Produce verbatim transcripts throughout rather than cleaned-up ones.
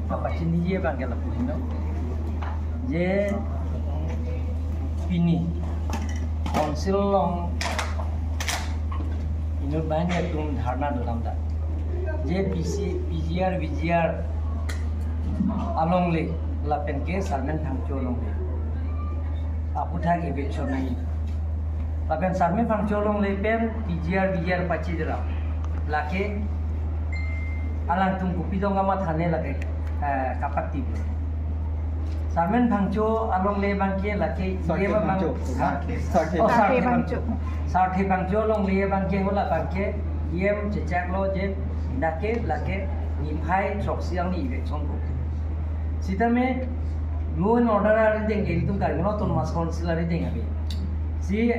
Kapachiniji abang ke lapu heno. Je pini council along inut banghini atum dharna dolamdak. Je P C, P G R, V G R alongle lapen ke Sarmen Phangcho alongle aputhak eviction nangji. Lapen Sarmen Phangcho alongle pen P G R, V G R pachi dera. Lake alangtum kopi dong kamathane lake, eh, kapati. Sarmen Phangcho alongle abang ke lake Sarthe E M abang Phangcho. Ha? Sarthe. Oh, Sarthe Sarthe Phangcho. Phangcho. Sarthe Phangcho alongle abang ke hala abang ke E M chechaklo je lake lake niphai throksi arni eviction ko. Sitame law and order arideng ke ilitum Karbi Anglong Autonomous Council arideng ave. Si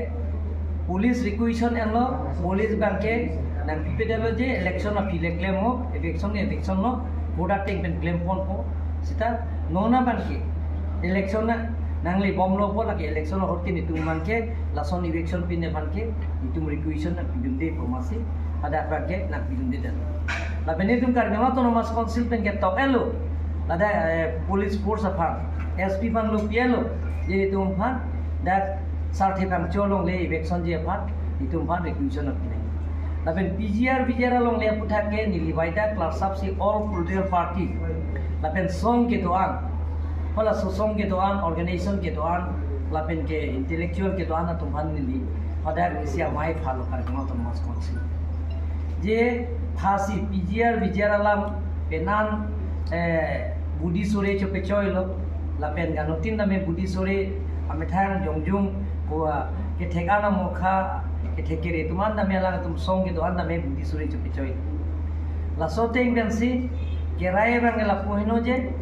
police requisition enlo, police abang ke nangpipedetlo je election aphi le klemlo, eviction eviction lo, vote ateng pen klemponpo. Sita non abang ke election na nanglebomlopo, lake election ahut ke netum abang ke lason eviction pine abang ke netum requisition nangpidunde pu masi hadak abang ke nangpidundedet. Lapen netum Karbi Anglong Autonomous Council pen ketok-etlo, ladak, eh, police force aphan, S P aphan lo pi-etlo, je netum aphan dak Sarthe Phangcho alongle eviction ji aphan netum aphan requisition nangpinang. Lapen P G R V G R alongle aputhak ke neli vaida class up si all political party, lapen song kedo-an, halaso song kedo-an, organization kedo-an, lapen ke intellectual kedo-an atum aphan neli hadak isi amei phalo Karbi Anglong Autonomous Council. Je phasi P G R V G R alam penan, eh, budi sore chopechoilo, lapen ganutin tame budi sore amethang jongjung ko, ah, kethek an amokha, kethek kere atum an tame, alangtum song kedo-an tame budi sore chopechoi. Laso ateng pensi kerai abang ke lapu heno je,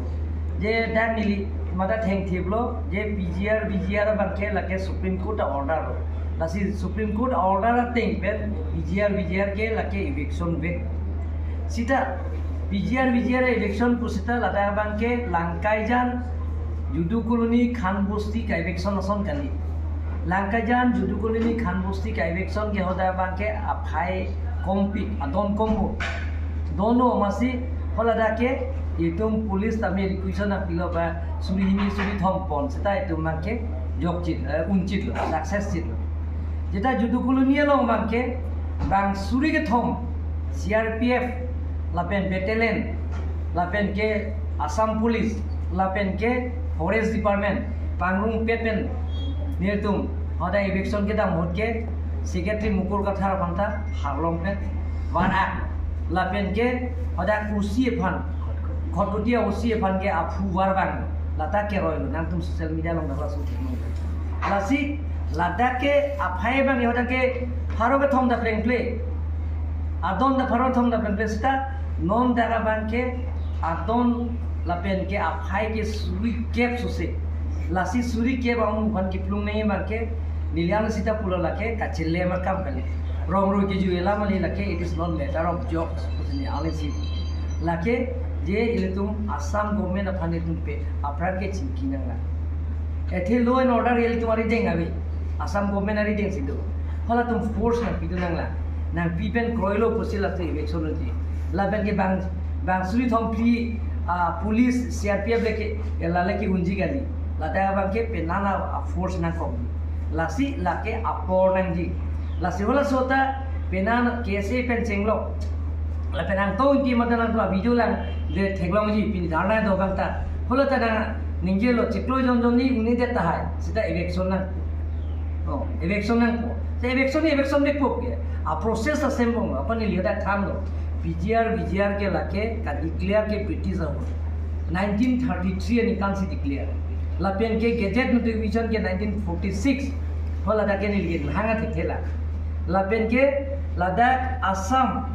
je dak neli mata thengthiplo je P G R V G R abang ke lake Supreme Court a-order lo. Lasi Supreme Court a-order ateng pen P G R V G R ke lake eviction ave. Sita P G R V G R eviction pusita ladak abang ke Langkaijan, Judu Colony, Khan Bosti ka-eviction ason kali. Langkaijan, Judu Colony, Khan Bosti ka-eviction ke hadak abang ke aphai kompik, adon kompo. Dono masi haladak ke itum police tame requisition nangpilo ba suri hini suri thom pon seta itum abang ke jokchit, eh, unchitlo, success chitlo. Jeta Judu Colony along abang ke bang suri kethom C R P F lapen battalion lapen ke Assam Police lapen ke Forest Department pangrung pet pen nelitum hadak eviction kedam ahut ke Secretary Mukul Kathar aphan ta harlong pen van-ak lapen ke hadak O C aphan, Khatkhati a-O C aphan ke aphu var vang, lata keroilo, nangtum social media along dak laso thekno. Lasi ladak ke aphai abang ke hadak ke pharo kethom dak plengple. Adon dak pharo kethom dak plengple seta non dak abang ke adon lapen ke aphai ke suri kep sose. Lasi suri kep amung aphan kiplung nangji abang ke neli alang seta pulo lake kachelem akam kali. Rong roi kejui alam kali lake, it is not matter of jokes pusi neli alang si. Lake je ilitum Assam government aphan itum pe apran ke chingki nanglang. Athe law and order ilitum arideng ave. Assam government arideng si do. Halatum force nangpidun nanglang. Nangpi pen kroilo pusi laso eviction unji. Lapen ke bang, bang suri thom phli, ah, police C R P F lake, eh, la lake unji kali. Ladak abang ke penan a, a-force nangkok. Lasi lake apor nangji. Lasi halaso ta penan K S A pen chenglok. Lapen angtong ke mata nangtum a-video lang le theklongji pini dharna do abang ta. Hala ta nang ningjelo chiklo jon jon ni uni det tahai. Seta eviction nang. Oh, eviction nangpo. Se eviction ni eviction ni pop ke. A-process asem bong apa ni lihat tham lo. P G R, V G R ke lake ka-declare ke British ahut. Nineteen thirty-three aningkan si declare. Lapen ke gazette notification ke nineteen forty-six. Haladak ke neli hanga thekthela. Lapen ke ladak Assam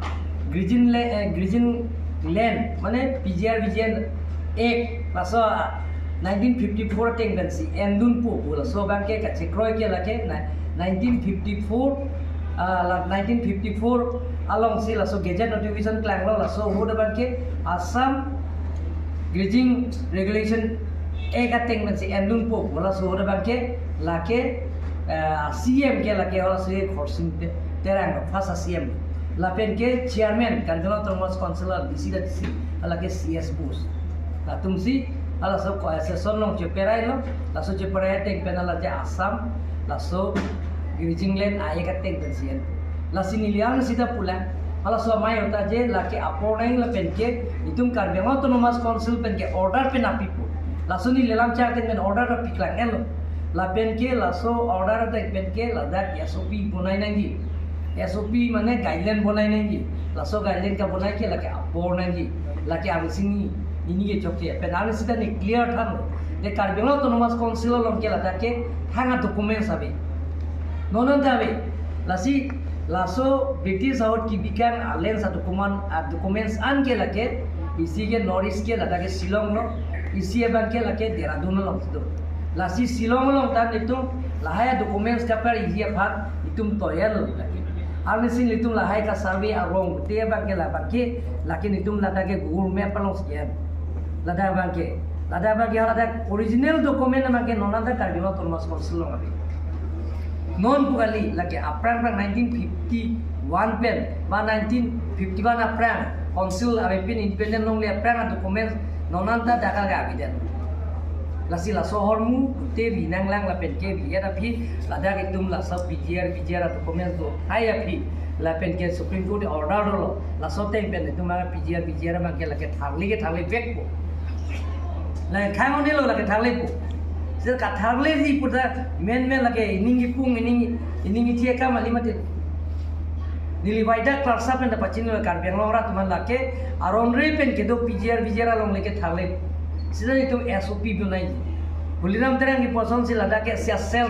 Grazing La-, eh, Grazing Land, mane P G R V G R Act, laso, ah, nineteen fifty-four ateng pensi endunpo pu laso abang ke kachekroi ke lake na nineteen fifty-four, ah, la nineteen fifty-four along si laso gazette notification klanglo, laso ahut abang ke Assam Grazing Regulation Act ateng pensi endunpo pu laso ahut abang ke lake, ah, C M ke lake halaso Khorsing Te-, Terang, first C M. Lapen ke chairman, Karbi Anglong Autonomous Council D C, D C, lake C S Bose. Latumsi halaso ko session along cheperailo, laso cheperai ateng pen hala je Assam, laso grazing land aye kateng pensi en. Lasi neli arnisi ta pulang, halaso amei ahut ta je lake apor nang lapen ke itum Karbi Anglong Autonomous Council pen ke order pen apipo. Laso neli lam chak ateng pen order ta piklang enlo. Lapen ke laso order ateng pen ke ladak S O P bonai nangji. S O P mane guideline bonai nangji. Laso guideline kabonai ke lake apor nangji. Lake arnisi ni, nini ke chokche. Pen arnisi ta ne clear thanlo. Je Karbi Anglong Autonomous Council along ke ladak ke thang adocuments ave. Non non ta ave. Lasi laso British ahut kebikang a-lands adocument, adocuments an ke lake, isi ke North East ke ladak ke Shillong lo, isi abang ke lake Dehradun alongsi do. Lasi Shillong along ta netum lahai documents kapariji aphan itum toyar lo lake. Arnisi netum lahai ka-survey arong te abang ke labang ke lake netum ladak ke Google Map alongsi en. Ladak abang ke, ladak abang ke ladak original document abang ke non anta Karbi Anglong Autonomous Council along ave. Non pu kali, lake aphrang aphrang nineteen fifty-one pen ba nineteen fifty-one aphrang council avepin independent longle aphrang adocuments non anta dak ke avedet. Lasi laso ahormu te ri nanglang lapen ke ri et aphi ladak itum laso P G R, V G R adocuments do hai aphi lapen ke Supreme Court order dolo, laso ateng pen itum a P G R, V G R abang ke lake tharle ke tharle vekpo. Lake khang onelo lake tharlepo. Seta katharleji pu ta men men lake ining kipung, ining, ining ithi akam kali mati. Neli waida klarsa pen ta pachini lo Karbi Anglong arat atum aphan lake aron re pen kedo P G R, V G R along lake tharle. Seta itum S O P bonai. Tuliram Terang kepusonsi ladak ke Seychelles